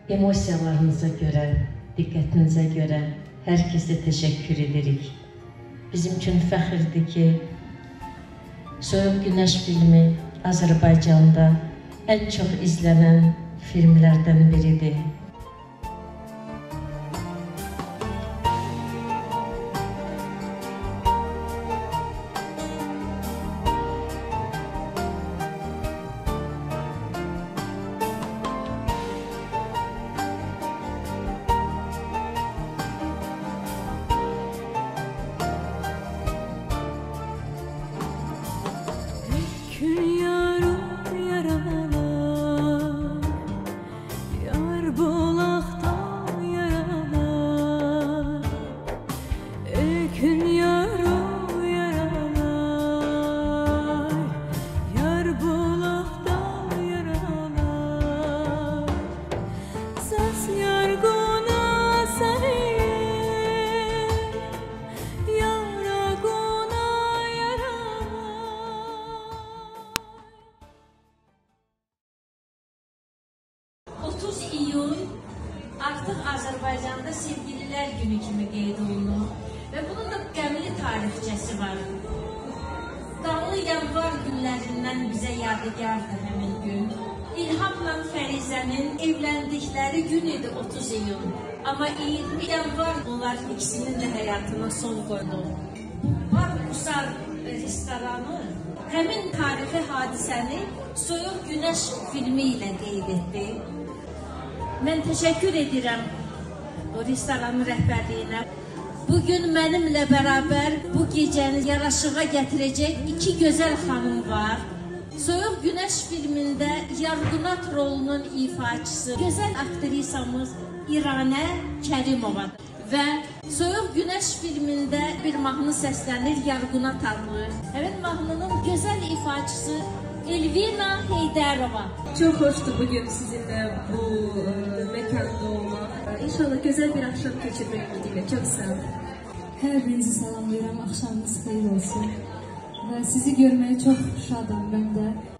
Emosiyalarınıza görə, diqqətinizə görə hər kəsə təşəkkür edirik. Bizim üçün fəxirdir ki, Soyuq Günəş filmi Azərbaycanda ən çox izlənən filmlərdən biridir. İyun artıq Azərbaycanda Sevgililər Günü kimi qeyd olunur və bunun da qəmli tarixçəsi var. Qanlı yanvar günlərindən bizə yadigardır həmin gün. İlhamla Fərizənin evləndikləri gün idi 30 iyun. Amma 20 yanvar onların ikisinin də həyatına son qoydu. Bar Qusar restoranı həmin tarixi hadisəni Soyuq Günəş filmi ilə qeyd etdi. Mən təşəkkür edirəm o restoranın rəhbərliyinə. Bugün mənimlə bərabər bu gecəni yaraşığa gətirəcək iki gözəl xanım var. Soyuq Günəş filmində Yarğunat rolunun ifaçısı, gözəl aktrisamız İranə Kərimova və Soyuq Günəş filmində bir mahnı səslənir, Yarğunat adlı. Həmin mahnının gözəl ifaçısı Elvina Heydərova. Çok hoştu bugün sizinle bu mekanda olmak. İnşallah güzel bir akşam geçirmek ümidiyle. Çok sağ olun. Hər birinizi salamlayıram. Axşamınız xeyir olsun. Və sizi görməyə çox şadam mən də.